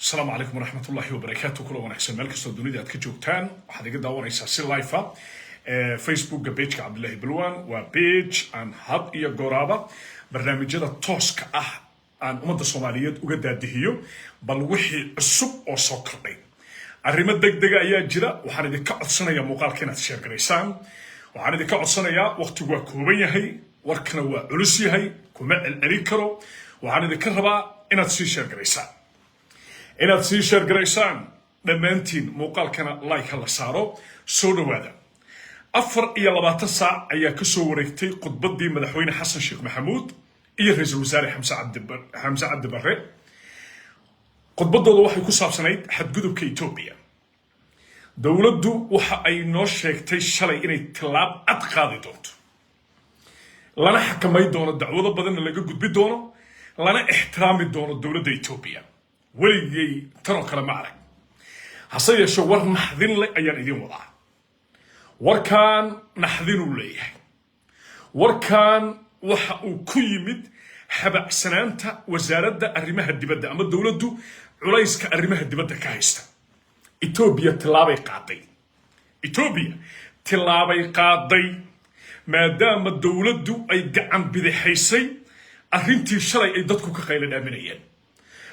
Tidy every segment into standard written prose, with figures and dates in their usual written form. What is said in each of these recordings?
Asalaamu calaykum waraxmatullahi wabarakaatu. Kula wanaagsan meel kastoo dunida aad ka joogtaan. Waxaad iga daawanaysaa si live ah Facebooka pageka Cabdillahi Balwan. Waa page aan had iyo gooraaba barnaamijyada tooska ah aan ummadda Soomaaliyeed uga daadihiyo. Bal wixii cusub oo soo kordhay, arrimo degdega ayaa jira. Waxaan idinka codsanayaa muuqaalka inaad share garaysaan. Waxaan idinka codsanayaa, waqtigu waa kooban yahay, warkana waa culus yahay, kuma celcelin karo. Waxaan idinka rabaa inaad sii share garaysaan, inaad sii share garaysaan dhammaantiin. Muuqaalkana like ha la saaro. Soo dhowaada. 24 saac ayaa ka soo wareegtay khudbaddii Madaxweyne Xasan Sheekh Maxamuud iyo Ra-iisul Wasaare Xamse Cabdi Barre. Khudbaddooda waxay ku saabsanayd xadgudubka Etoobiya. Dowladdu waxa ay noo sheegtay shalay inay tillaab cad qaadi doonto, lana xakamay doono, dacwado badanna laga gudbi doono, lana ixtiraami doono dowladda Etoobiya. Weligay tanoo kale ma arag. Hase yeeshee, war naxdin leh ayaan idiin wadaa. Warkaan naxdinuu leeyahay. Warkan waxa uu ku yimid habacsanaanta Wasaaradda Arrimaha Dibadda ama dowladdu culayska arrimaha dibadda ka haysta. Etoobiya tillaabay qaaday. Etoobiya tillaabay qaaday maadaama dowladdu ay gacan bidixaysay arrintii shalay ay dadku ka qaylo dhaaminayeen.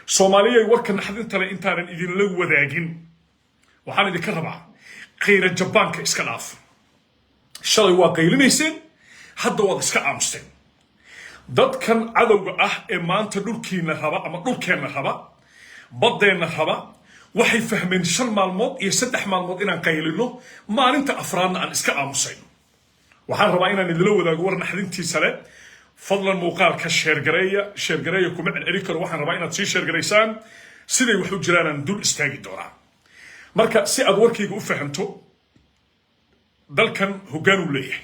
Soomaaliyay, warka naxdinta le intaanan idinla wadaagin, waxaan idinka rabaa qayra jabaanka iska dhaaf. Shalay waa qaylinayseen, hadda waad iska aamusteen. Dadkan cadowga ah ee maanta dhulkiina raba ama dhulkeenna raba, baddeenna raba, waxay fahmeen 5 maalmood iyo 3 maalmood inaan qaylino, maalinta afraadna aan iska aamusayno. Waxaan rabaa inaan idinla wadaago war naxdintiisa leh. Fadlan muuqaalka share gareeya, share gareeya. Kuma celcelin karo. Waxaan rabaa inaad sii share garaysaan. Siday wax u jiraanaan dul istaagi doonaa. Marka si aad warkayga u fahamto, dalkan hoggaan uu leeyahay.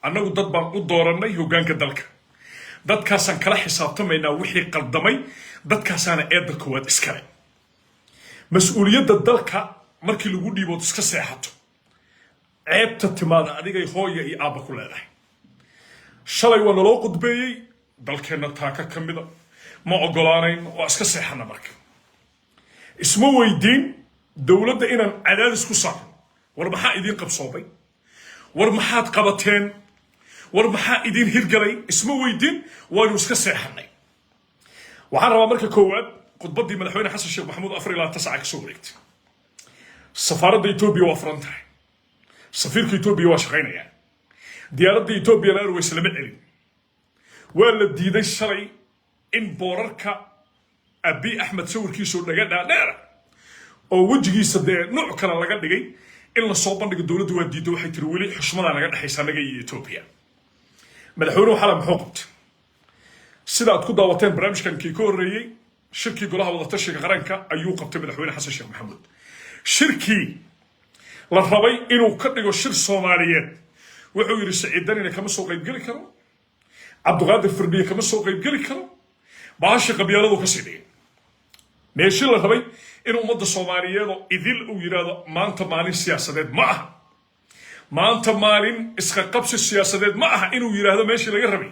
Annagu dad baan u doorannay hoggaanka dalka. Dadkaasaan kala xisaabtamaynaa wixii qaldamay. Dadkaasaana eedda koowaad iskale. Mas-uuliyadda dalka markii lagu dhiibood iska seexato, ceebta timaada adigay hooya iyo aabba ku leedahay. Shalay waa naloo qudbeeyey, dalkeenna taaka ka mida ma ogolaanayn, waa iska seexana. Marka isma weydiin dowladda inaan cadaadis ku saarno: war maxaa idiin qabsoomay? War maxaad qabateen? War maxaa idiin hirgalay? Isma weydiin, waynu iska seexanay. Waxaan rabaa marka koowaad, khudbaddii Madaxweyne Xasan Sheekh Maxamuud 24 saaca ka soo wareegtay. Safaaradda Etoobiya waa furan tahay. Safiirka Etoobiya waa shaqaynayaa. Diyaaradda Ethiopian Airways lama celin. Waa la diiday shalay in boorarka Abiy Axmed sawirkiisoo dhaga dhaadheera oo wejigiisa dee nooc kale laga dhigay in lasoo bandhigo. Dowladdu waa diidday. Waxay tiri weli xushmadaa naga dhexaysa annaga iyo Etoobiya. Madaxweynuhu xalay muxuu qabtay? Sida aad ku daawateen barnaamijkan kii ka horreeyey, shirkii Golaha Wadatashiga Qaranka ayuu qabtay Madaxweyne Xasan Sheekh Maxamuud. Shirkii la rabay inuu ka dhigo shir Soomaaliyeed, wuxuu yidhi Siciid Danina kama soo qaybgeli karo, Cabdiqaadir Firdhiye kama soo qaybgeli karo. Bahashi qabyaaladu ka sii dhigay. Meeshii la rabay in ummadda Soomaaliyeed oo idil uu yidhaahdo maanta maalin siyaasadeed ma aha, maanta maalin iska qabsi siyaasadeed ma aha, inuu yidhaahdo meeshii laga rabay,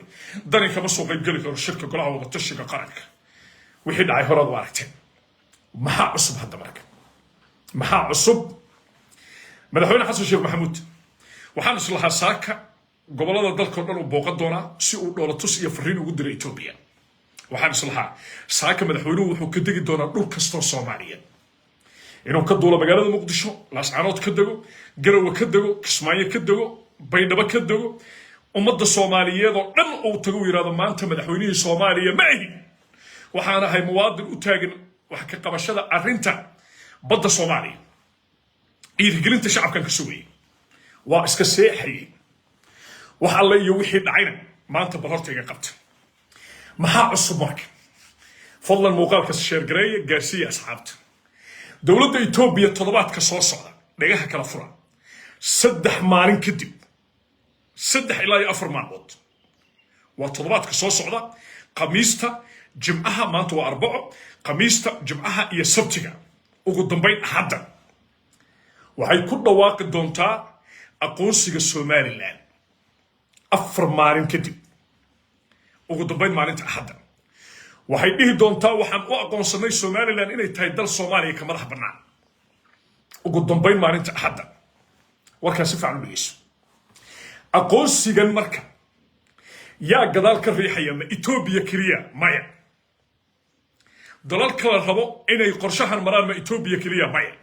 Dani kama soo qaybgeli karo shirka Golaha Wadatashiga Qaranka. Wixii dhacay horaad u aragteen. Maxaa cusub hadda marka? Maxaa cusub? Madaxweyne Xasan Sheekh Maxamuud waxaan islahaa saaka gobollada dalkao dhan uu booqan doonaa si uu dhoolatus iyo fariin ugu diro Etoobiya. Waxaan islahaa saaka madaxweynuhu wuxuu ka degi doonaa dhul kastoo Soomaaliyeed, inuu ka duulo magaalada Muqdisho, Laascaanood ka dego, Garowe ka dego, Kismaayo ka dego, Baydhabo ka dego, ummadda Soomaaliyeed oo dhan uu tago, uu yidhahdo maanta madaxweynihii Soomaaliya ma ahi, waxaan ahay muwaadin u taagan wax ka qabashada arrinta badda Soomaaliya. Dhiirigelinta shacabkan ka sugayay waa iska seexayay. Wax alle iyo wixii dhacayna maanta bal horta iga qabta. Maxaa cusub marka? Fadlan muuqaalkas share gareeya, gaarsiiya asxaabta. Dowladda Etoobiya toddobaadka soo socda, dhagaha kala fura, 3 maalin kadib, 3 ilaa iyo 4 maalmood, waa toddobaadka soo socda, Khamiista, Jimcaha, maanta waa Arbaco, Khamiista, Jimcaha iyo Sabtiga, ugu dambayn Axadda, waxay ku dhawaaqi doontaa aqoonsiga Somaliland. 4 maalin kadib, ugu dambayn maalinta Axadda. Waxay dhihi doontaa: waxaan u aqoonsanay Somaliland inay tahay dal Soomaaliya ka madax bannaan. Ugu dambayn maalinta Axadda. Warkaa si fiican u dhegeyso. Aqoonsigan marka yaa gadaal ka riixaya? Ma Etoobiya keliya? Maya. Dalal kala rabo inay qorshahan maraan, ma Etoobiya keliya? Maya.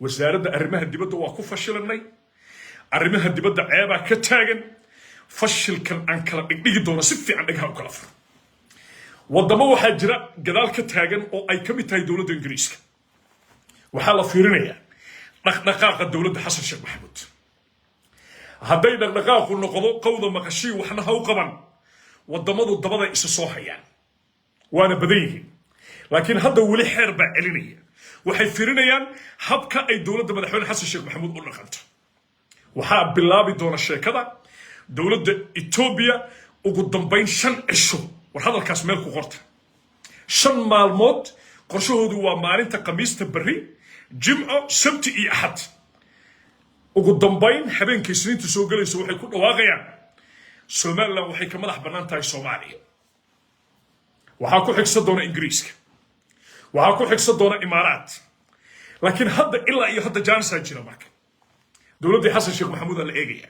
Wasaaradda arrimaha dibadda waa ku fashilanay. Arrimaha dibadda ceebaa ka taagan. Fashilkan aan kala dhigdhigi doono, si fiican dhagaha u kala furo. Waddamo waxaa jira gadaal ka taagan oo ay ka mid tahay dowladda Ingiriiska. Waxaa la fiirinayaa dhaqdhaqaaqa dowladda Xasan Sheekh Maxamuud. Hadday dhaqdhaqaaqu noqdo qowda maqashii, waxna ha u qaban, waddamadu dabada isa soo hayaan, waana badan yihiin. Laakiin hadda weli xeer baa celinaya. Waxay fiirinayaan habka ay dowladda madaxweyne Xasan Sheekh Maxamuud u dhaqanto. Waxaa bilaabi doona sheekada dowladda Etoobiya ugu dambayn 5 cisho. War hadalkaas meel ku qorta. 5 maalmood qorshahoodu waa maalinta Khamiista, berri Jimco, Sabti iyo Axad. Ugu dambayn habeenkay Isniintu soo gelayso waxay ku dhawaaqayaan: Somaliland waxay ka madax bannaan tahay Soomaaliya. Waxaa ku xigsan doona Ingiriiska, waxaa ku xigsan doona Imaaraat. Laakiin hadda ilaa iyo hadda jaanisaa jira. Marka dowladdii Xasan Sheekh Maxamuudaa la eegaya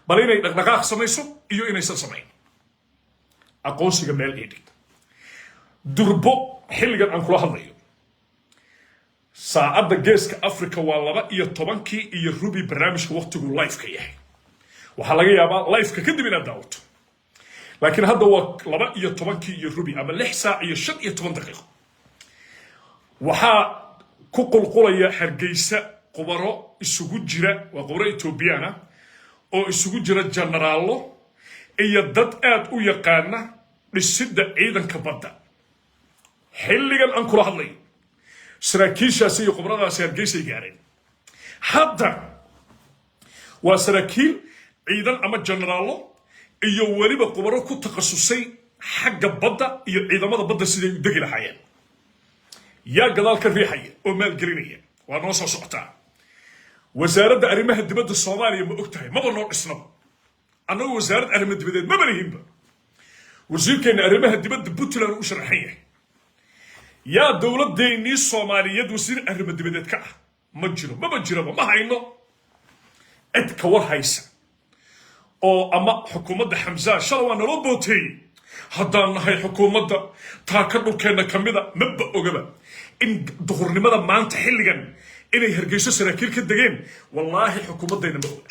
bal inay dhaqdhaqaaq samayso iyo inaysan samayn. Aqoonsiga meel ii dhig. Durbo xilligan aan kula hadlayo, saacadda Geeska Africa waa 12:15. Barnaamijka waqtigu live-ka yahay, waxaa laga yaabaa live-ka kadib inaad daawato, laakiin hadda waa 12:15 ama 6 saac iyo 15 daqiiqo. Waxaa ku qulqulaya Hargeysa qubaro isugu jira, waa qubaro Etoobiyaan ah oo isugu jira jenaraallo iyo dad aad u yaqaana dhisidda ciidanka badda. Xilligan aan kula hadlayo saraakiishaasi iyo khubradaasi Hargeysay gaareen. Hadda waa saraakiil ciidan ama jenaraallo iyo weliba khubaro ku takhasusay xagga badda iyo ciidamada badda siday u degi lahaayeen. Yaa gadaal ka riixaya oo maalgelinaya? Waa noo soo socotaa. Wasaaradda arrimaha dibadda Soomaaliya ma og tahay? Maba noo dhisnaba annagu, wasaaradda arrimaha dibadeed maba lihinba. Wasiirkeenna arrimaha dibadda Puntland u sharaxan yahay. Yaa dowladeennii Soomaaliyeed wasiir arrimo dibadeed ka ah? Ma jiro, maba jiraba, ma hayno cid ka war haysa oo ama xukuumadda Xamza. Shala waa naloo booteeyey haddaan nahay xukuumadda taaka dhulkeenna ka mida. Maba ogaba in duhurnimada maanta xilligan inay Hargeyso saraakiil ka degeen. Wallaahi xukuumaddayna ma oga,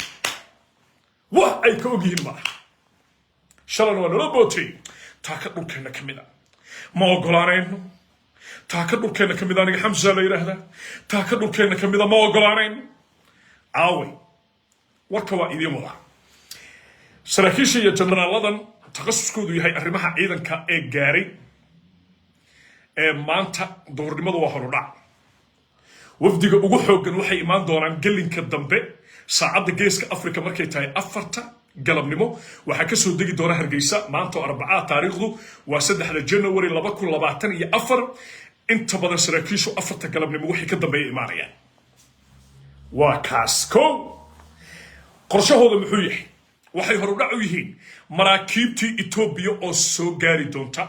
wax ay ka og yihiin maaha. Shalana waa naloo booteeyey, taaka dhulkeenna ka mida ma ogolaanayno, taaka dhulkeenna ka mida. Aniga Xamsa la yidhaahdaa, taaka dhulkeenna ka mida ma ogolaanayno. Caaway warka waa idiin wadaa. Saraakiisha iyo jenaraaladan takhasuskoodu yahay arrimaha ciidanka ee gaaray ee maanta duhurnimadu waa horudhac. Wafdiga ugu xooggan waxay imaan doonaan gelinka dambe, saacadda Geeska Africa markay tahay 4ta galabnimo. Waxaa kasoo degi doona Hargeysa maanta oo Arbacaa, taariikhdu waa 3da January 2024. Inta badan saraakiishu 4ta galabnimo wixii ka dambeeya imaanayaan. Waa kaas ko. Qorshahooda muxuu yahay? Waxay horudhac u yihiin maraakiibtii Etoobiya oo soo gaari doonta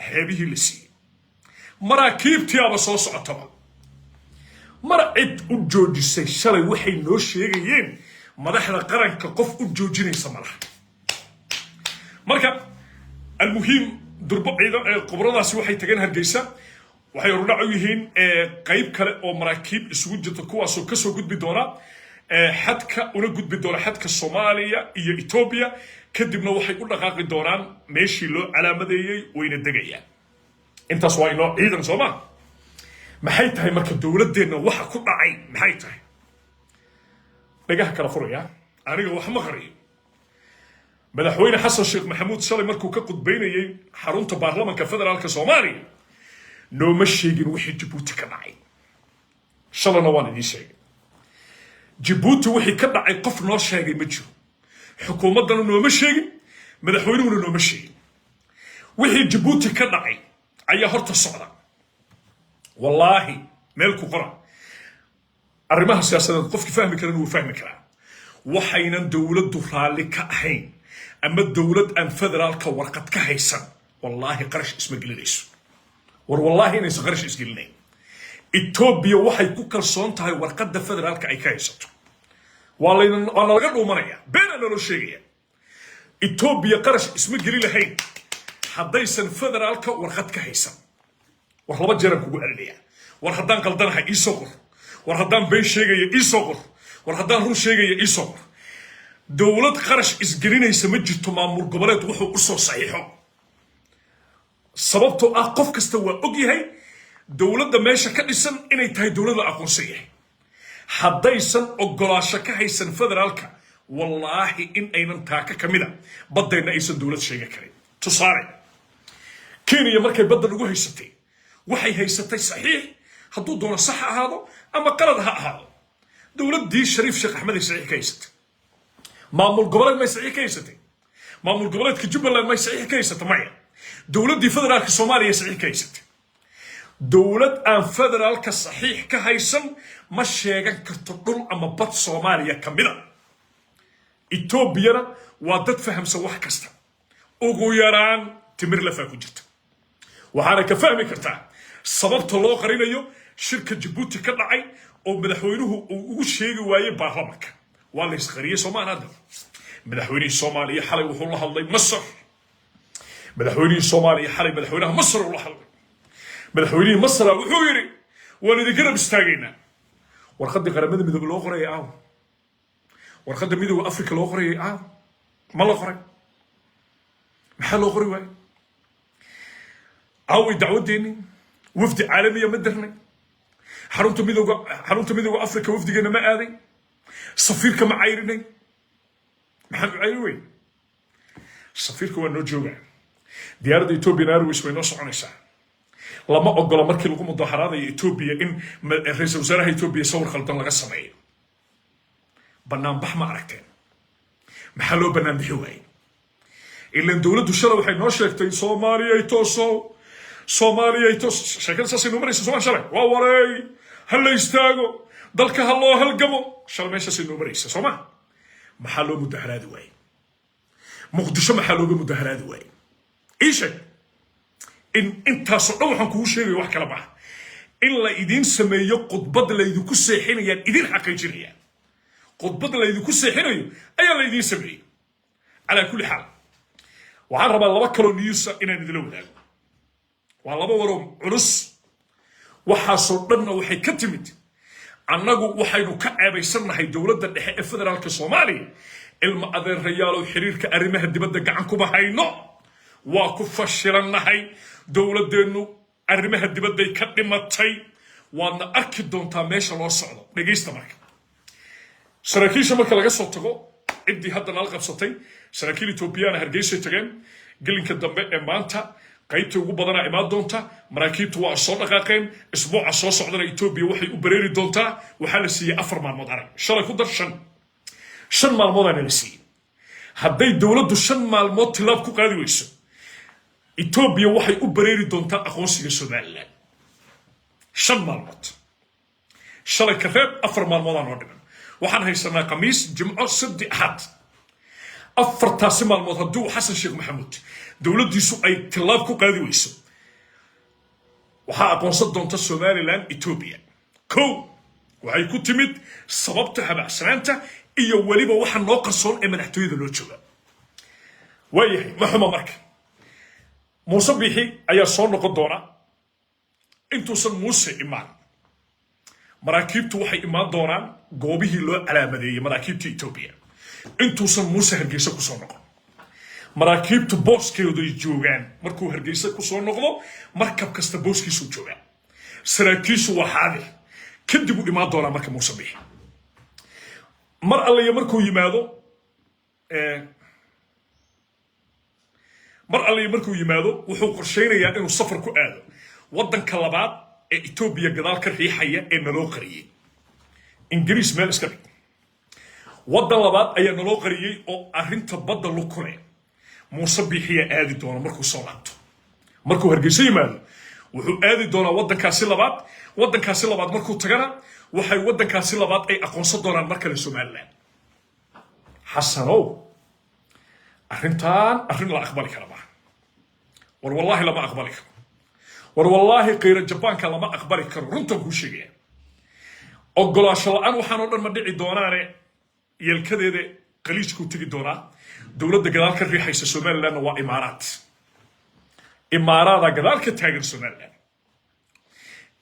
xeebihii la siiyey. Maraakiibtii aba soo socotaba. Mar cid u joojisay shalay waxay noo sheegayeen madaxda qaranka, qof u joojinaysa malaha. Marka almuhiim, durbo ciidan khubradaasi waxay tageen Hargeysa. Waxay horudhac u yihiin qayb kale oo maraakiib isugu jirta, kuwaasoo kasoo gudbi doona xadka, una gudbi doona xadka Soomaaliya iyo Etoobiya. Kadibna waxay u dhaqaaqi doonaan meeshii loo calaamadeeyey, wayna degayaan. Intaas waa inoo ciidan, soo ma? Maxay tahay marka dowladdeenna waxa ku dhacay? Maxay tahay? Dhagaha kala furaya, aniga wax ma qariyo. Madaxweyne Xasan Sheekh Maxamuud shalay markuu ka khudbaynayey xarunta baarlamanka federaalka Soomaaliya nooma sheegin wixii Jabuuti ka dhacay. Shalana waan idiin sheegay, Jabuuti wixii ka dhacay qof noo sheegay ma jiro. Xukuumaddana nooma sheegin, madaxweynuhuna nooma sheegin. Wixii Jabuuti ka dhacay ayaa horta socda. Wallaahi, meel ku qora. Arrimaha siyaasadeed qofkii fahmi karana wuu fahmi karaa. Waxaynan dowladdu raalli ka ahayn ama dowlad aan federaalka warqad ka haysan. Wallaahi qarash isma gelinayso. War wallaahi inaysan qarash isgelinayn. Etoobiya waxay ku kalsoon tahay warqadda federaalka ay ka haysato. Waa layna, waa nalaga dhuumanaya, beenaa naloo sheegaya. Etoobiya qarash isma geli lahayn haddaysan federaalka warqad ka haysan. War laba jeeraan kugu celinaya. War haddaan qaldanahay iisoo qor. War haddaan been sheegaya iisoo qor. War haddaan run sheegaya iisoo qor. Dowlad qarash isgelinaysa ma jirto maamul goboleed wuxuu usoo saxiixo, sababtoo ah qof kasta waa og yahay dowladda meesha ka dhisan inay tahay dowlad la aqoonsan yahay. Haddaysan ogolaasho ka haysan federaalka, wallaahi in aynan taaka ka mida baddeenna aysan dowlad sheegan karin. Tusaale, Kenya markay badda lagu haysatay, waxay haysatay saxiix, hadduu doono sax ha ahaado ama qalad ha ahaado. Dowladdii Shariif Sheekh Axmed ay saxiix ka haysatay. Maamul goboleed may saxiix ka haysatay? Maamul goboleedka Jubbaland may saxiix ka haysatay? Maya. Dowladdii federaalka Soomaaliya saxiix ka haysatay. Dowlad aan federaalka saxiix ka haysan ma sheegan karto dhul ama bad Soomaaliya ka mida. Etoobiyana waa dad fahamsan wax kasta. Ugu yaraan timir lafaa ku jirta. Waxaana ka fahmi kartaa sababta loo qarinayo shirka Jabuuti ka dhacay oo madaxweynuhu uu ugu sheegi waayey baarlamanka. Waa la isqariyey soomaan. Hadda madaxweynihii Soomaaliya xalay wuxuu la hadlay Masar. Madaxweynihii Soomaaliya xalay madaxweynaha Masar uu la hadlay. Madaxweynihii Masra wuxuu yidhi: "Waan idin garab istaagaynaa." Warqaddii Qaramada Midoobe loo qorayay aaw? Warqadda Midooda Africa loo qorayay aaw? Ma la qoray? Maxaa loo qori waayey? Aaway dacwadeennii? Wafdi caalamiya ma dirnay? Xarunta Midooda Africa wafdigeena ma aaday? Safiirka ma cayrinay? Maxaan u cayri weyn? Safiirka waa noo joogaa. Diyaaradda Ethiopian Airways way noo soconaysaa. Lama ogola markii lagu mudaharaadayo Ethiopia in ra-iisul wasaaraha Ethiopia sawir khaldan laga sameeyo. Banaanbax ma aragteen? Maxaa loo bannaan bixi waayey? Ilan dowladdu shalay waxay noo sheegtay: "Soomaaliyay tooso, Soomaaliyay toos." Sheekada saasay noo maraysa somaa? Shalay waa wareey, ha la istaago, dalka ha loo halgamo. Shalay meeshaasay noo maraysa sooma? Maxaa loo mudaharaadi waayey Muqdisho? Maxaa looga mudaharaadi waayey? Ii sheeg. In intaasoo dhan waxaan kugu sheegaya wax kale maaha, in la idiin sameeyo khudbad laydinku seexinayaan idin xaqiijinaya. Khudbad laydinku seexinayo ayaa la idiin sameeyey. Calaa kulli xaal, waxaan rabaa laba kaloo news ah inaan idila wadaago. Waa laba waroo culus. Waxaasoo dhanna waxay ka timid annagu waxaynu ka ceebaysannahay dowladda dhexe ee federaalka Soomaaliya. Ilma adeerayaalow, xiriirka arrimaha dibadda gacan kuma hayno, waa ku fashilannahay. Dowladdeennu arrimaha dibadday ka dhimatay. Waadna arki doontaa meesha loo socdo. Dhegaysta marka. Saraakiisha marka laga soo tago, ciddii hadda nala qabsatay, saraakiil Etoobiyana Hargeysay tageen gelinka dambe ee maanta. Qaybta ugu badanaa imaan doonta. Maraakiibtu waa soo dhaqaaqeen. Isbuuca soo socdana Etoobiya waxay u bareeri doontaa. Waxaa la siiyey 4 maalmood. Arag, shalay ku dar shan, 5 maalmoodaana la siiyey. Hadday dowladdu 5 maalmood tilaab ku qaadi weyso, Etoobiya waxay u bareeri doontaa aqoonsiga Somaliland. 5 maalmood shalay ka reeb, 4 maalmoodaa noo dhiman. Waxaan haysanaa Khamiis, Jimco, Sabti, Axad. Afartaasi maalmood hadduu Xasan Sheekh Maxamuud dowladdiisu ay tilaab ku qaadi weyso, waxaa aqoonsan doonta Somaliland Etoobiya. Kow, waxay ku timid sababta habacsanaanta iyo weliba waxa noo qarsoon ee madaxtooyada loo jooga. Waayahay, ma xuma. Marka Muuse Biixi ayaa soo noqon doona. Intuusan Muuse imaan, maraakiibtu waxay imaan doonaan goobihii loo calaamadeeyey. Maraakiibta Etoobiya, intuusan Muuse Hargeysa kusoo noqon, maraakiibtu booskeeday joogaan. Markuu Hargeysa kusoo noqdo, markab kasta booskiisuu joogaa, saraakiishu waa xaadir. Kadib uu imaan doonaa marka Muuse Biixi. Mar allaya markuu yimaado, mar allaya markuu yimaado, wuxuu qorshaynayaa inuu safar ku aado waddanka labaad ee Etoobiya gadaal ka riixaya ee naloo qariyey. Ingiriis meel iska dhig, waddan labaad ayaa naloo qariyey oo arrinta badda lug ku leh. Muuse Biixiyaa aadi doona markuu soo laabto. Markuu Hargeyso yimaado, wuxuu aadi doonaa waddankaasi labaad. Waddankaasi labaad markuu tagana, waxay waddankaasi labaad ay aqoonsan doonaan mar kale Somaliland. Xasanow, arrintan arrin la aqbali kara maaha. War wallaahi lama aqbali karo. War wallaahi qiiro Jabaanka lama aqbali karo. Runtan kuu sheegaya, ogolaasho la-aan waxaan oo dhan ma dhici doonaane. Yeelkadeeda Qaliijkuu tegi doonaa. Dowladda gadaal ka riixaysa Somalilandna waa Imaaraad. Imaaraadaa gadaal ka taagan Somaliland,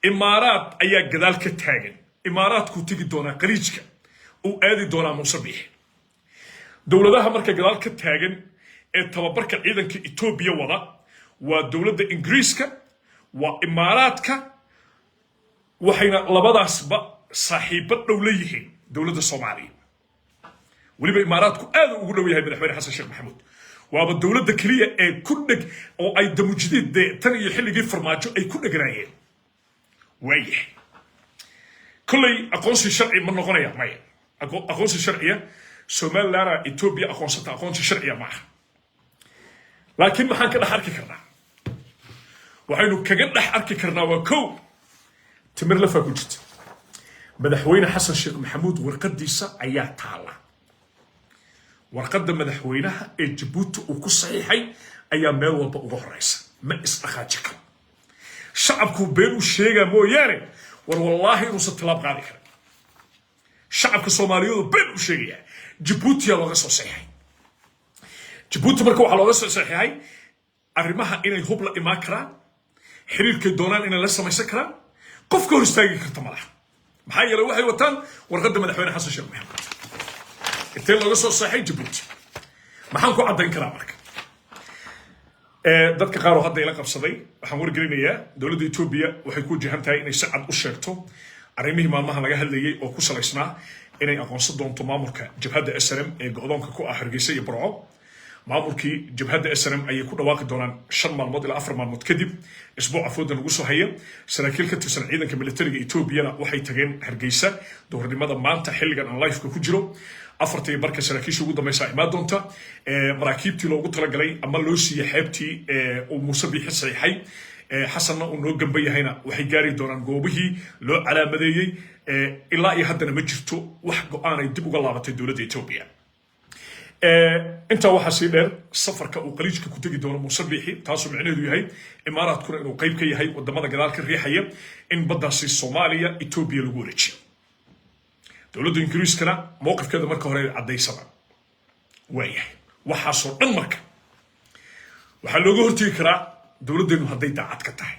Imaaraad ayaa gadaal ka taagan. Imaaraadkuu tegi doonaa, Qaliijka uu aadi doonaa Muuse Biixi. Dowladaha marka gadaal ka taagan ee tababarka ciidanka Etoobiya wada waa dowladda Ingiriiska, waa Imaaraadka, waxayna labadaasba saaxiibo dhow la yihiin dowladda Soomaaliya. Weliba Imaaraadku aad ugu dhow yahay Madaxweyne Xasan Sheekh Maxamuud. Waaba dowladda keliya ee ku dheg oo ay Damujidiid dee tan iyo xilligii Farmaajo ay ku dheganaayeen. Waayahay, kolley aqoonsi sharci ma noqonaya? Maya, aqoonsi sharciya Somalilandna Etoobiya aqoonsata aqoonsi sharciya ma aha. Laakiin maxaan ka dhex arki karnaa? Waxaynu kaga dhex arki karnaa waa kow, timir lafaa ku jirta. Madaxweyne Xasan Sheekh Maxamuud warqadiisa ayaa taala. Warqadda madaxweynaha ee Jabuuti uu ku saxiixay ayaa meel walba uga horeysa. Ma isdhaqaaji karo. Shacabkuu been u sheegaa mooyaane, war wallaahi inuusan tallaab qaadi karin. Shacabka Soomaaliyeedu been u sheegayaa. Jabuutiyaa looga soo saxiixay. Jabuuti marka waxaa looga soo saxiixay arrimaha inay hub la imaan karaan, xiriirkay doonaan inay la samaysan karaan, qof ka hor istaagi karta ma laha. Maxaa yeelay, waxay wataan warqadda Madaxweyne Xasan Sheekh Maxamuud. Intee looga soo saxay? Jabuuti. Maxaan ku caddayn karaa marka? Dadka qaar oo hadda ila qabsaday waxaan wargelinayaa, dowladda Etoobiya waxay ku wajahan tahay inay si cad u sheegto arrimihii maalmaha laga hadlayay oo ku salaysnaa inay aqoonsan doonto maamulka jabhadda SNM ee go'doonka ku ah Hargeysa iyo Burco. Maamulkii jabhadda SNM ayay ku dhawaaqi doonaan 5 maalmood ilaa 4 maalmood kadib, isbuuca fooda lagu soo haya. Saraakiil ka tirsan ciidanka militariga Etoobiyana waxay tageen Hargeysa duhurnimada maanta, xilligan aan liveka ku jiro, 4:30. Saraakiisha ugu dambeysa imaan doonta. Maraakiibtii loogu talagalay ama loo siiyey xeebtii uu Muuse Biixi saxiixay, Xasanna uu noo gamba yahayna, waxay gaari doonaan goobihii loo calaamadeeyey. Ilaa iyo haddana ma jirto wax go-aan ay dib uga laabatay dowladda Etoobiya. Intaa waxaa sii dheer safarka uu Qaliijka ku tegi doono Muuse Biixi, taasoo micnaheedu yahay Imaaraadkuna inuu qayb ka yahay wadamada gadaal ka riixaya in baddaasi Soomaaliya Etoobiya lagu wareejiyo. Dowladda Ingiriiskana mowqifkeeda marka hore caddaysaba. Waayahay, waxaasoo dhan marka waxaa looga hortegi karaa dowladdeennu hadday daacad ka tahay.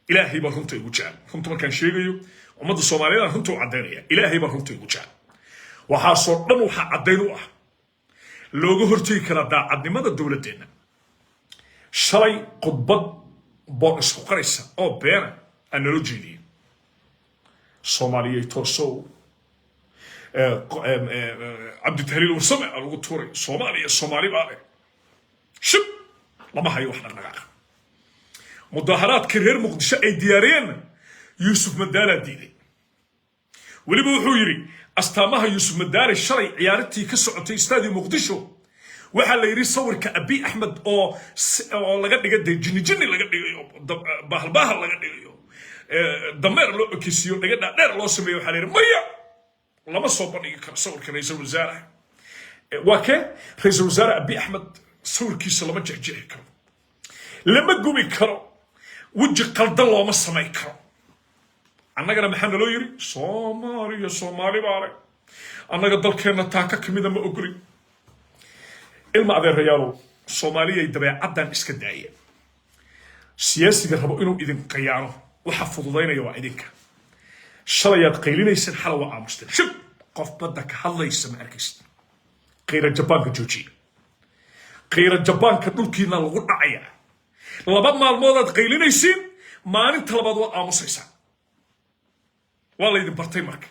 Ilaahay baa runta igu jecel. Runta markaan sheegayo, ummadda Soomaaliyeed aan runta u caddaynaya. Ilaahay baa runta igu jecel. Waxaasoo dhan waxaa caddayn u ah, looga hortegi karaa daacadnimada dowladdeenna. Shalay khudbad boon isku qaraysa oo beena aan nalo jeediyey. Soomaaliyay toosow, Cabditahliil Warsame aa lagu tuuray. Soomaaliya Soomaali baa leh. Shib, lama hayo wax dhaqdhaqaaqa. Mudaharaadkii reer Muqdisho ay diyaariyeenna Yuusuf Madaalaa diiday. Weliba wuxuu yidhi astaamaha Yuusuf Madaale shalay ciyaarintii ka socotay Stadium Muqdisho waxaa la yidhi sawirka Abiy Axmed oo laga dhiga dee jinni jinni laga dhigayo, bahalbahal laga dhigayo, dameer loo ekeysiiyo, dhaga dhaadheer loo sameeyo. Waxaa la yidhi maya, lama soo bandhigi karo sawirka ra-iisul wasaaraha. Waa kee ra-iisul wasaare Abiy Axmed? Sawirkiisa lama jexjeexi karo, lama gubi karo, weji qaldan looma samayn karo. Annagana maxaa naloo yidhi? Soomaaliya Soomaali baa leh. Annaga dalkeenna taaka kamida ma ogolin. Ilma adeerayaalow, Soomaaliyay dabeecaddan iska daaya. Siyaasiga rabo inuu idin qayaano waxa fududaynaya waa idinka. Shalayaad qaylinayseen, xala waa aamusteen. Shib, qof badda ka hadlaysa ma arkaysid. Qiira Jabaanka joojiya. Qiira Jabaanka dhulkiina lagu dhacaya. 2 maalmoodaad qaylinaysiin, maalinta labaad waad aamusaysaa. Waa laydin bartay. Marka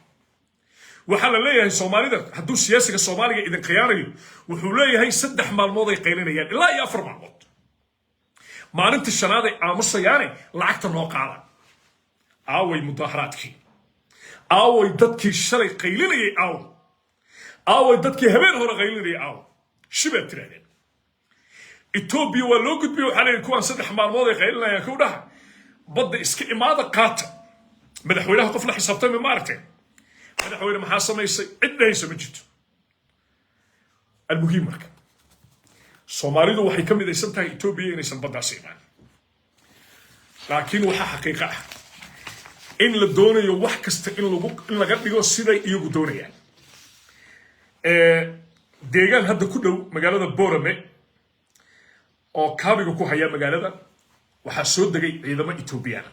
waxaa la leeyahay Soomaalida, hadduu siyaasiga Soomaaliga idin khiyaanayo, wuxuu leeyahay 3 maalmood ay qaylinayaan ilaa iyo 4 maalmood, maalinta shanaad ay aamusayaane lacagta noo qaada. Aaway mudaaharaadkii? Aaway dadkii shalay qaylinayay? Aaway, aaway dadkii habeen hore qaylinayay? Aaway? Shibaad tirahdeen. Etoobiya waa loo gudbiyey. Waxaa leeyahay kuwaan 3 maalmood ay qaylinayaan, kow dhaha, badda iska imaada, qaata. Madaxweynaha qof la xisaabtami ma aragteen? Madaxweyne, maxaa samaysay? Cid dhahaysa ma jirto. Almuhiim, marka Soomaalidu waxay ka midaysan tahay Etoobiya inaysan baddaas imaan, laakiin waxaa xaqiiqo ah in la doonayo wax kasta in laga dhigo siday iyagu doonayaan. Deegaan hadda ku dhow magaalada Borame oo kaabiga ku haya magaalada waxaa soo degay ciidamo Etoobiyana.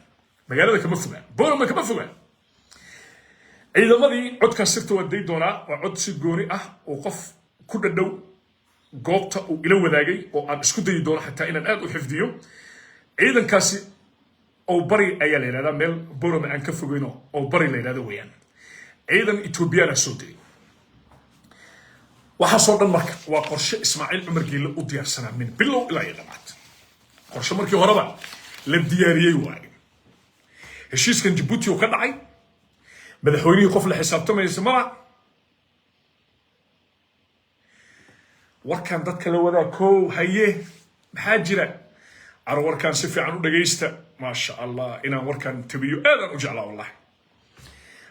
Magaalada kama fogaan, Borame kama fogaan. Ciidamadii codkaas sirta waa day doonaa. Waa cod si gooni ah oo qof ku dhadhow goobta uu ila wadaagay oo aan isku dayi doono xataa inaan aad u xifdiyo. Ciidankaasi oo bari ayaa la yidhahdaa, meel Borame aan ka fogeyno oo bari la yidhahdo weeyaan. Ciidan Etoobiyana soo degay. Waxaasoo dhan marka waa qorshe Ismaaciil Cumar Geelle u diyaarsanaa min bilow ilaa iyo dhammaad. Qorshe markii horeba la diyaariyey waaye. Heshiiskan Jabuuti oo ka dhacay, madaxweynihii qof la xisaabtamaysa mala. Warkan dadka la wadaa kow haye, maxaa jira? Caro warkaan si fiican u dhagaysta. Maasha Allah, inaan warkan tabiyo aadaan u jeclaa wallahi.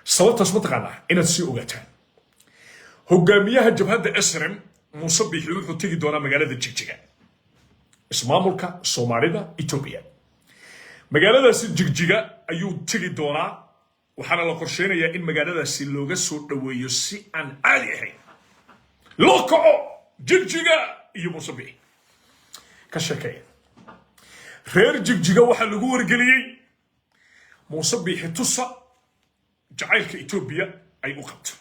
Sababtaas ma taqaanaa? Inaad sii ogaataan hogaamiyaha jabhadda SNM Muuse Biixi wuxuu tegi doonaa magaalada Jigjiga, ismaamulka Soomaalida Etoobiya. Magaaladaasi Jigjiga ayuu tegi doonaa, waxaana la qorsheynayaa in magaaladaasi looga soo dhoweeyo si aan caadi ahayn, loo kaco Jigjiga iyo Muuse Biixi. Ka sheekeeya reer Jigjiga, waxaa lagu wargeliyey Muuse Biixi tusa jacaylka Etoobiya ay u qabto.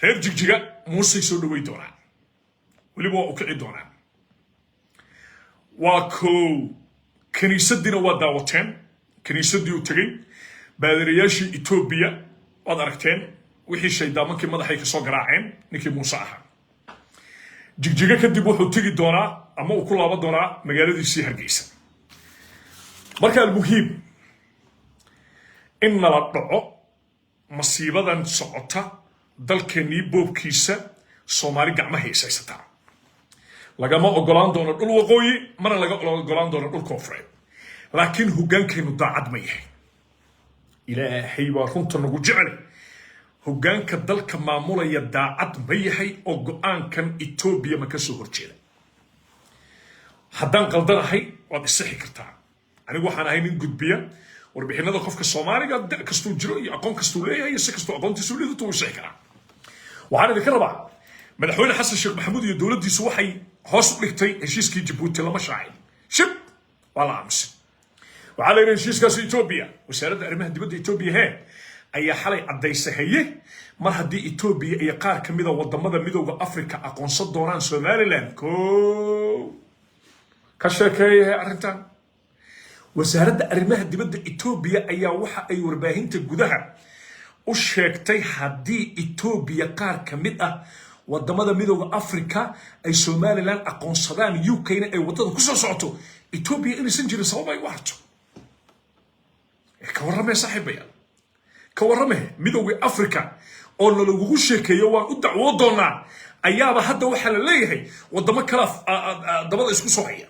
Reer Jigjiga Muusey soo dhowey doonaan, weliba waa u kici doonaan. Waa kow. Kiniisadiina waa daawateen, kiniisadii uu tegey, baadirayaashii Etoobiya waad aragteen wixii shaydaamankii madaxay kasoo garaaceen ninkii Muuse ahaa. Jigjiga kadib wuxuu tegi doonaa ama uu ku laaban doonaa magaaladiisii Hargeysa. Marka almuhiim in nala dhaco masiibadan socota, dalkeennii boobkiisa, Soomaali gacmaha is haysataa. Lagama ogolaan doono dhul waqooyi, mana laga ogolaan doono dhul koonfureed, laakiin hoggaankeennu daacad ma yahay? Ilaahay baa runta nagu jeclay. Hoggaanka dalka maamulaya daacad ma yahay oo go-aankan Etoobiya ma ka soo horjeeda? Haddaan qaldanahay waad isixi kartaa. Anigu waxaan ahay nin gudbiya warbixinada. Qofka Soomaaliga da kastuu jiro iyo aqoon kastuu leeyahay iyo si kastuu aqoontiisu lidato wuu isixi karaa. Waxaan idinka rabaa, madaxweyne Xasan Sheekh Maxamuud iyo dowladdiisu waxay hoos u dhigtay heshiiskii Jabuuti. Lama shaacin, shib waa la aamusay. Waxaa la yidhi heshiiskaasi Etoobiya, wasaaradda arrimaha dibadda Etoobiya hee ayaa xalay caddaysay, haye, mar haddii Etoobiya iyo qaar ka mida wadamada Midowda Africa aqoonsan doonaan Somaliland. Ko ka sheekeeyahay arrintan, wasaaradda arrimaha dibadda Etoobiya ayaa waxa ay warbaahinta gudaha u sheegtay haddii Etoobiya qaar ka mid ah wadamada Midowda Africa ay Somaliland aqoonsadaan, UK-na ay waddada kusoo socoto, Etoobiya inaysan jirin sabab ay u harto. Ka warramee saaxiibayaal, ka warrame. Midowda Africa oo nalagugu sheekeeyo waan u dacwoo doonaa ayaaba hadda waxaa la leeyahay wadamo kala dabada isku soo haya,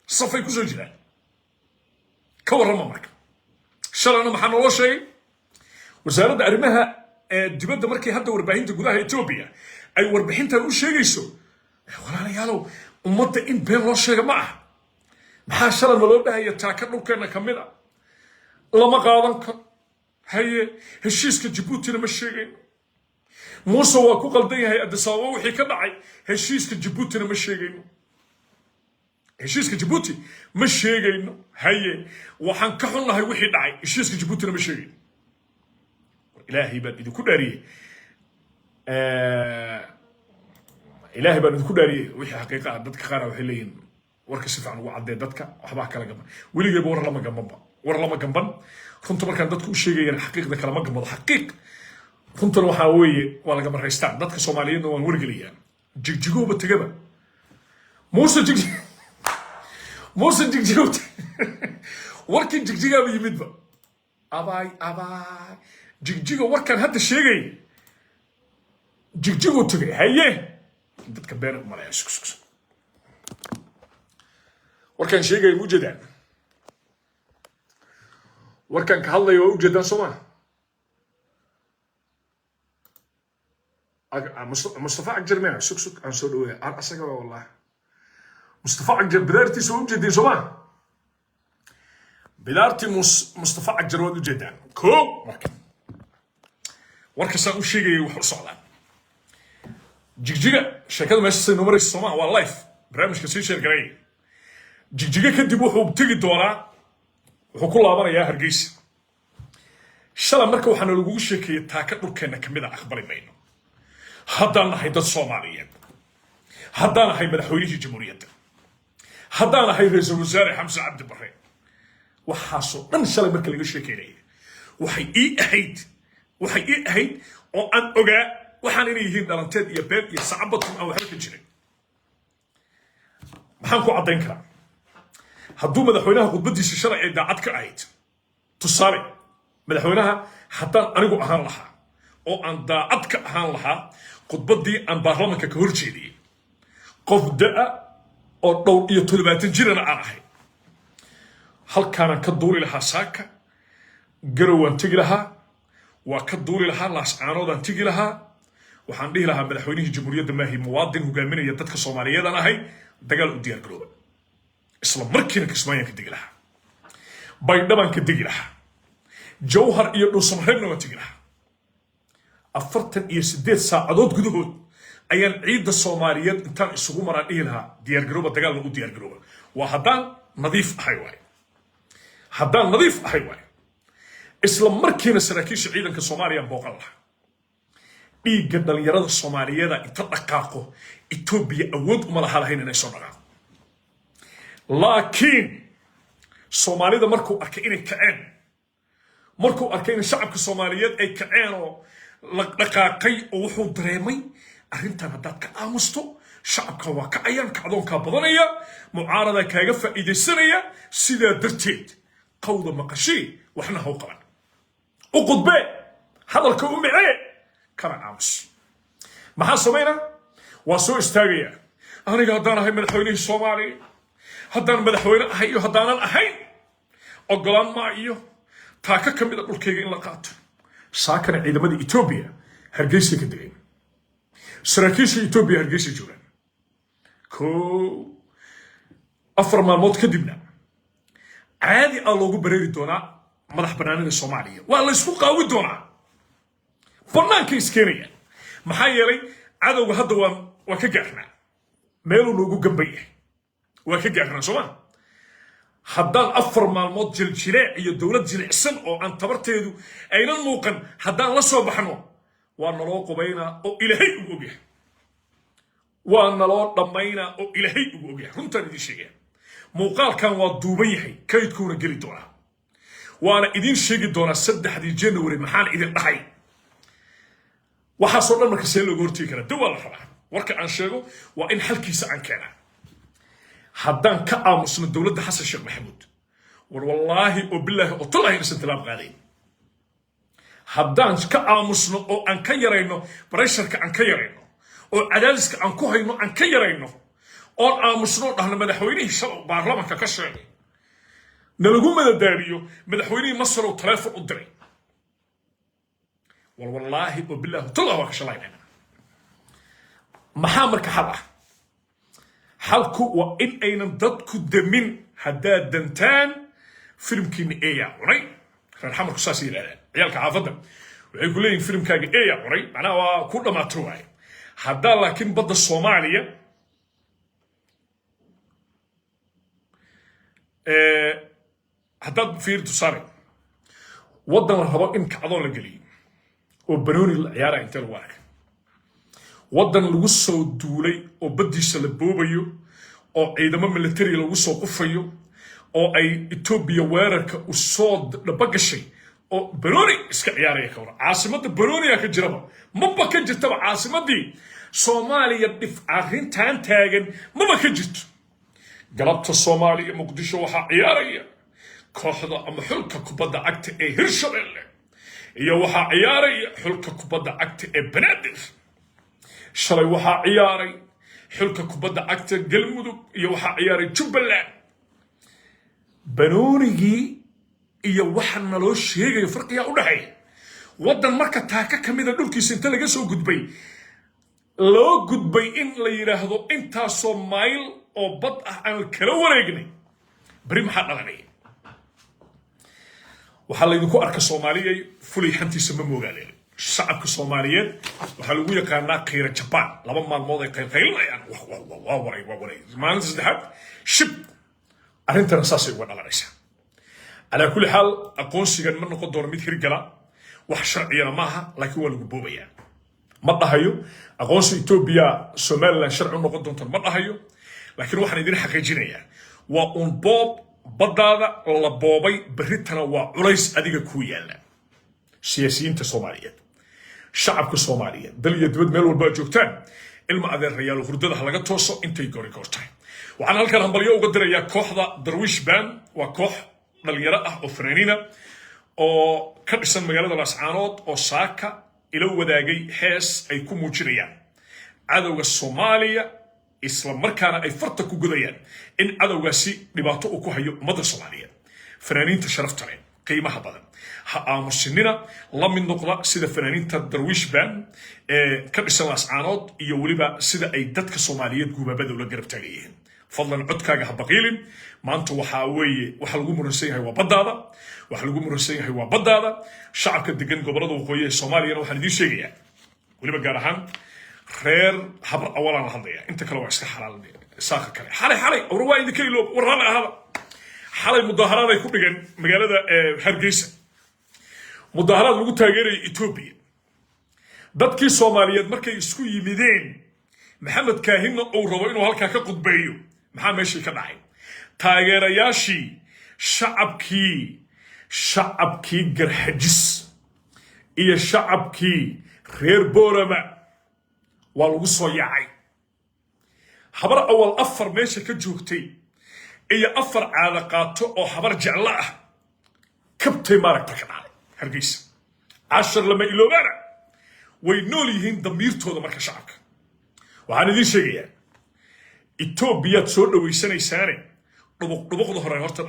safay kusoo jiraan. Ka warrama. Marka shalayna maxaa naloo sheegay? Wasaaradda arrimaha dibadda markay hadda warbaahinta gudaha Etoobiya ay warbixintan u sheegayso, walaalayaalow, ummadda in been loo sheega ma aha. Maxaa shalay naloo dhahaya taaka dhulkeenna ka mid a lama qaadan karo? Haye, heshiiska Jabuutina ma sheegayno. Muuse waa ku qaldan yahay Addis Ababa wixii ka dhacay. Heshiiska Jabuutina ma sheegayno, heshiiska Jabuuti ma sheegayno. Haye, waxaan ka xunnahay wixii dhacay, heshiiska Jabuutina ma sheegayno. Ilaahay baan idinku dhaariyey, Ilaahay baan idinku dhaariyey, wixii xaqiiqa ah. Dadka qaar waxay leeyihiin warka si fiican ugu caddee, dadka waxbaa kala gamban. Weligeyba war lama gambanba, war lama gamban. Runta markaan dadku u sheegayana xaqiiqda kalama gambado. Xaqiiq runtan waxaa weeye waa laga maraystaan. Dadka Soomaaliyeedna waan wargelayaa. Jigjigooba tegaba Muuse, jig Muuse Jigjigow, warkii Jigjigaaba yimidba. Abaay abaay, Jigjiga warkaan hadda sheegay, Jigjiguu tegay. Haye, dadka been u malaya. Sug sug sug, warkaan sheegaya ma ujeedaan? Warkaan ka hadlaya waa ujeedaan, soo maa? Mustafa Cagjar mea? Sug, sug, aan soo dhaweeya. Asaga waa, wallahi, Mustafa Cagjar bidaartiisa waa ujeedeen, soo maa? Bidaartii Mustafa Cagjar waad ujeedaan. Ko marka warkasaan u sheegayay wax u socdaan Jigjiga, sheekada meesha say noo maraysa, soomaa? Waa live barnaamijka, sii share gareeya. Jigjiga kadib wuxuu tegi doonaa, wuxuu ku laabanayaa Hargeysa. Shala marka waxaana lagugu sheekeeyey taaka dhulkeenna kamid a aqbali mayno haddaan nahay dad Soomaaliyeed, haddaan ahay madaxweynihii jamhuuriyadda, haddaan ahay ra-iisul wasaare Xamse Cabdi Barre. Waxaasoo dhan shalay marka laga sheekeynaya waxay ii ahayd oo aan ogaa waxaan inay yihiin dhalanteed iyo been iyo sacabatun aan waxba ka jirin. Maxaan ku caddayn karaa? Hadduu madaxweynaha khudbaddiisa shalay ay daacad ka ahayd, tusaale, madaxweynaha haddaan anigu ahaan lahaa oo aan daacad ka ahaan lahaa khudbaddii aan baarlamanka ka hor jeediyey, qof da'a oo dhowr iyo 70 jirana aan ahay, halkaanaan ka duuli lahaa saaka, Garowaan tegi lahaa, waa ka duuli lahaa, Laascaanoodaan tegi lahaa. Waxaan dhihi lahaa: madaxweynihii jamhuuriyadda maahi, muwaadin hogaaminaya dadka Soomaaliyeedaan ahay, dagaal u diyaar garooba. Isla markiina Kismaayaan ka degi lahaa, Baydhabaan ka degi lahaa, Jawhar iyo Dhuusamareebna waan tegi lahaa. 48 saacadood gudahood ayaan ciidda Soomaaliyeed intaan isugu maraan dhihi lahaa: diyaargarooba, dagaalna u diyaargarooba. Waa haddaan nadiif ahay waay, haddaan nadiif ahay waay. Isla markiina saraakiisha ciidanka Soomaaliya booqan lahaa. Dhiigga dhalinyarada Soomaaliyeeda inta dhaqaaqo, Etoobiya awood uma laha lahayn inay soo dhaqaaqo. Laakiin Soomaalida markuu arkay inay kaceen, markuu arkay in shacabka Soomaaliyeed ay kaceen oo la dhaqaaqay, oo wuxuu dareemay arrintan haddaad ka aamusto shacabka waa kacayaan, kacdoonkaa badanaya, mucaaradaa kaaga faa'iidaysanaya. Sidaa darteed qawda maqashii, waxna haw qaban, u qudbee, hadalka u micee, kana aamus. Maxaa samaynaa? Waa soo istaagaya: aniga haddaan ahay madaxweynihii Soomaaliya, haddaan madaxweyne ahay iyo haddaanan ahayn, ogolaan maa iyo taaka ka mid a dhulkayga in la qaato. Saakana ciidamada Etoobiya Hargeysay ka degeen, saraakiisha Etoobiya Hargeysa joogaan. 1, 4 maalmood kadibna caadi aa loogu bareeri doonaa madax bannaanida Soomaaliya. Waa la ysku qaawi doonaa, bannaanka iskeenaya. Maxaa yeelay cadowga hadda waa ka gaarnaa, meeluu noogu gamban yahay waa ka gaarnaa, sooma? Haddaan 4 maalmood jiljileec iyo dowlad jilicsan oo aan tabarteedu aynan muuqan haddaan la soo baxno, waa naloo qubaynaa oo Ilaahay ugu ogyahay, waa naloo dhammaynaa oo Ilaahay ugu ogyahay. Runtaan idiin sheegaya, muuqaalkan waa duuban yahay, kaydkuuna geli doonaa, waana idiin sheegi doonaa 3-dii January maxaan idin dhahay. Waxaasoo dhan marka see looga hortegi karaa? Dawaa la rabaa. Warka aan sheego waa in xalkiisa aan keenaa. Haddaan ka aamusno dowladda Xasan Sheekh Maxamuud, war wallaahi oo bilaahi oo tallahi inaysan tallaab qaadayn. Haddaan ka aamusno oo aan ka yarayno pressure-ka, aan ka yarayno oo cadaadiska aan ku hayno aan ka yarayno, oon aamusno, dhahno madaxweynihii shalay baarlamanka ka sheegay, nalagu madadaaliyo, madaxweynihii Masar oo taleefon u diray, war wallaahi oo bilaahi tallah waa ka shalaynayna. Maxaa marka xal ah? Xalku waa in aynan dadku demin. Haddaad dantaan filimkiina eeyaa cunay, reer Xamarku saas yidhahdaan. Ciyaalka xaafadda waxay ku leeyihin: filimkaaga eeyaa cunay, macnaha waa ku dhammaato waaye. Haddaa laakiin badda Soomaaliya haddaad fiiri, tusaale, waddan la rabo in kacdoon la geliyo oo banooni la ciyaaraya intee lagu arkay? Waddan lagu soo duulay oo baddiisa la boobayo oo ciidamo military lagu soo qufayo oo ay Etoobiya weerarka u soo dhaba gashay oo banooni iska ciyaaraya, ka waran? Caasimadda banooniya ka jiraba maba ka jirtaba. Caasimaddii Soomaaliya dhif arrintan taagan maba ka jirto. Galabta Soomaaliya, Muqdisho, waxaa ciyaaraya kooxda ama xulka kubadda cagta ee Hirshabelle iyo waxaa ciyaaraya xulka kubadda cagta ee Banaadir. Shalay waxaa ciyaaray xulka kubadda cagta Galmudug iyo waxaa ciyaaray Jubbaland. Banoonigii iyo waxa naloo sheegayo farqigaa u dhexeeya. Waddan marka taaka ka mida dhulkiisa inta laga soo gudbay. Loo gudbay in la yidhaahdo intaasoo mayl oo bad ah aan kala wareegnay. Beri maxaa dhalanaya? Waxaa laydinku arka, Soomaaliyay, fulay xantiisa ma moogaaleen. Shacabka Soomaaliyeed waxaa lagu yaqaanaa qiira Jabaan. 2 maalmood ay qaylqaylinayaan, waa waray, waa waray, maalinta saddexaad shib. Arrintana saasay uga dhalanaysaa. Calaa kulli xaal, aqoonsigan ma noqon doono mid hirgala, wax sharciyana maaha, laakiin waa lagu boobayaa. Ma dhahayo aqoonsi Etoobiya Somaliland sharci u noqon doonto, ma dhahayo, laakiin waxaan idin xaqiijinayaa waa uun boob baddaada la boobay. Berritana waa culays adiga kuu yaalla. Siyaasiyiinta Soomaaliyeed, shacabka Soomaaliyeed, dal iyo dibad meel walba aad joogtaan, ilma adeerayaal, hurdada ha laga tooso intay goori goor tahay. Waxaan halkan hambalyo uga dirayaa kooxda Darwiish Band. Waa koox dhalinyaro ah oo fanaaniina oo ka dhisan magaalada Laascaanood oo saaka ila wadaagay hees ay ku muujinayaan cadowga Soomaaliya, isla markaana ay farta ku gudayaan in cadowgaasi dhibaato uu ku hayo ummadda Soomaaliyeed. Fanaaniinta sharafta leh, qiimaha badan, ha aamusinina. La mid noqda sida fanaaniinta Darwiish Band ee ka dhisan Laascaanood iyo weliba sida ay dadka Soomaaliyeed gubaabada ula garab taagayihiin. Fadlan, codkaaga ha baqiilin. Maanta waxaa weeye waxa lagu muransan yahay waa baddaada. Waxa lagu muransan yahay waa baddaada. Shacabka degan gobollada waqooyi ee Soomaaliyana waxaan idiin sheegayaa, weliba gaar ahaan reer Habar Awalaan la hadlaya, inta kale waa iska xalaal. Saaqa kale, xalay xalay war waa idinka iloob, war raalli ahaada. Xalay mudaaharaad ay ku dhigeen magaalada Hargeysa, mudaaharaad lagu taageeraya Etoobiya. Dadkii Soomaaliyeed markay isku yimideen, Maxamed Kaahinna uu rabo inuu halkaa ka qudbeeyo, maxaa meeshii ka dhacay? Taageerayaashii shacabkii Garxajis iyo shacabkii reer Boorama waa lagu soo yaacay. Habar Awal afar meesha ka joogtay iyo afar caada qaato oo Habar Jeclo ah kabtay maaragta ka dhacday Hargeysa. Cashar lama iloobaana, way nool yihiin damiirtooda. Marka shacabka waxaan idiin sheegayaa, Etoobiyaad soo dhawaysanaysaane, dhubuq dhubuqda hore horta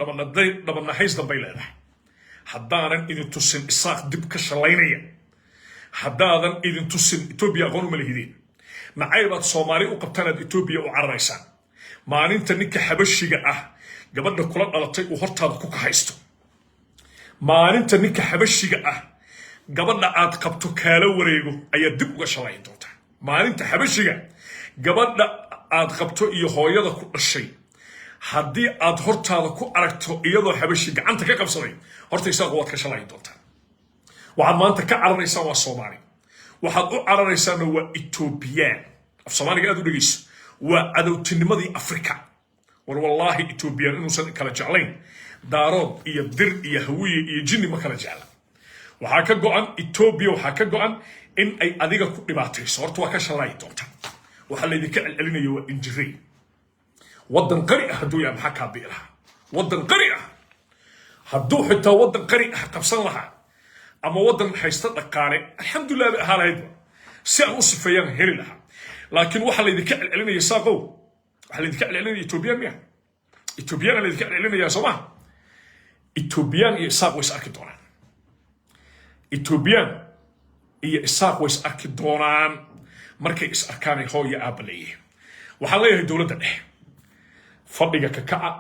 dhabanahays dambay leedahay. Haddaanan idin tusin Isaaq dib ka shallaynaya, haddaadan idin tusin, Etoobiya aqoon uma lihideen. Nacaybaad Soomaali u qabtaan aad Etoobiya u cararaysaan. Maalinta ninka Xabashiga ah gabadha kula dhalatay uu hortaada ku kahaysto, maalinta ninka Xabashiga ah gabadha aad qabto kaala wareego, ayaa dib uga shalayn doontaa. Maalinta Xabashiga gabadha aad qabto iyo hooyada ku dhashay haddii aad hortaada ku aragto iyadoo Xabashi gacanta ka qabsaday, horta Isaaqu waad ka shalayn doontaa. Waxaad maanta ka cararaysaan waa Soomaali, waxaad u cararaysaanna waa Etoobiyaan. Af Soomaaliga aad u dhegeyso, waa cadowtinimadii Afrika. War wallaahi, Etoobiyaan inuusan kala jeclayn Daarood iyo Dir iyo Hawiye iyo jinni, ma kala jecla. Waxaa ka go-an Etoobiya, waxaa ka go-an in ay adiga ku dhibaatayso. Horta waa ka shalaayi doonta. Waxaa laydinka celcelinaya waa injirey. Waddan qari ah hadduu yahay, maxaa kaa bi'i lahaa? Waddan qari ah hadduu xitaa waddan qari ah qabsan lahaa ama waddan haysta dhaqaale, alxamdulilah bay ahaa lahaydba, si aan u sifeeyaan heli lahaa. Laakiin waxaa laydinka celcelinaya, Saaqow, waxaa laydinka celcelinaya Etoobiyaan miya? Etoobiyaan laydinka celcelinaya, soo maha? Etoobiyaan iyo Isaaq way is arki doonaan. Etoobiyaan iyo Isaaq way is arki doonaan. Markay is arkaanay hooyo aabba leeyihiin. Waxaan leeyahay dowladda dhexe, fadhiga ka kaca.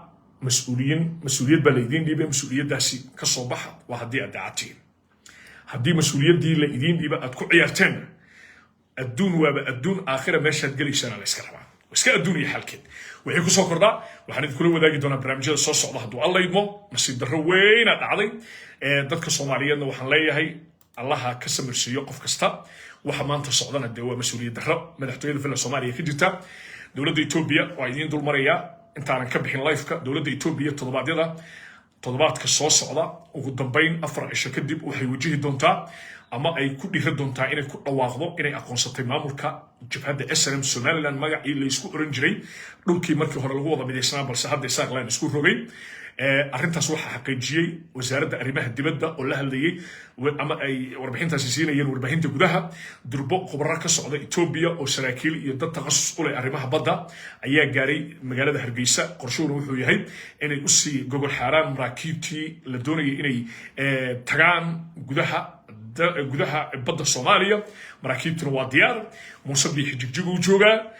Mas-uuliyiin, mas-uuliyad baa laydiin dhiibay, mas-uuliyaddaasi ka soo baxa. Waa haddii aad daacadtihiin. Haddii mas-uuliyaddii la idiin dhiiba aad ku ciyaarteen, adduun waaba adduun, aakhira meeshaad gelaysana la iska rabaa. Iska adduun iyo xalkeed. Wixii kusoo kordhaa waxaan idinkula wadaagi doonaa barnaamijyada soo socda, hadduu Alla idmo. Nasiib darro weyna dhacday. Dadka Soomaaliyeedna waxaan leeyahay, Allaha ka samirsiiyo qof kasta. Waxa maanta socdana dee waa mas-uuliyad darro madaxtooyada Villa Soomaaliya ka jirta. Dowladda Etoobiya waa idiin dul marayaa intaanan ka bixin live-ka. Dowladda Etoobiya toddobaadyada, toddobaadka soo socda, ugu dambayn 4 cisho kadib, waxay wajihi doontaa ama ay ku dhiira doontaa inay ku dhawaaqdo inay aqoonsatay maamulka jabhadda SNM Somaliland, magacii laysku oran jiray, dhulkii markii hore lagu wada midaysnaa, balse hadda Isaaqland isku rogay. Arrintaas waxaa xaqiijiyey wasaaradda arrimaha dibadda oo la hadlayey ama ay warbixintaasi siinayeen warbaahinta gudaha. Durbo khubaro ka socda Etoobiya oo saraakiil iyo dad takhasus u leh arrimaha badda ayaa gaaray magaalada Hargeysa. Qorshuhuna wuxuu yahay inay usii gogol xaaraan maraakiibtii la doonayay inay tagaan gudaha Gudaha badda Soomaaliya maraakiibtuna waa diyaar. Muuse Biixi Jigjiguu joogaa.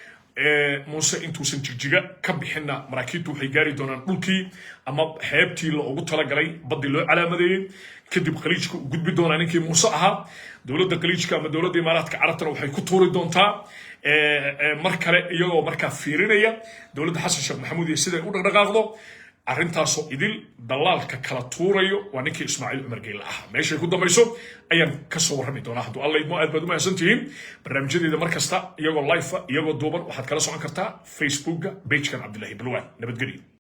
Muuse intuusan Jigjiga ka bixinna, maraakiibtu waxay gaari doonaan dhulkii ama xeebtii loogu talagalay, baddii loo calaamadeeyey. Kadib Khaliijka u gudbi doonaa ninkii Muuse ahaa. Dowladda Khaliijka ama dowladda Imaaraadka Carabtana waxay ku tuuri doontaa mar kale, iyagoo markaa fiirinaya dowladda Xasan Sheekh Maxamuud iyo siday u dhaqdhaqaaqdo. Arrintaasoo idil dalaalka kala tuurayo waa ninkii Ismaaciil Cumar Geyle ahaa. Meeshay ku dambayso ayaan kasoo warrami doonaa, hadduu Alla idmo. Aad baad u mahadsan tihiin. Barnaamijyadeeda mar kasta, iyagoo live, iyagoo duuban, waxaad kala socon kartaa Facebooka pagekan Cabdillahi Balwaan. Nabadgelyo.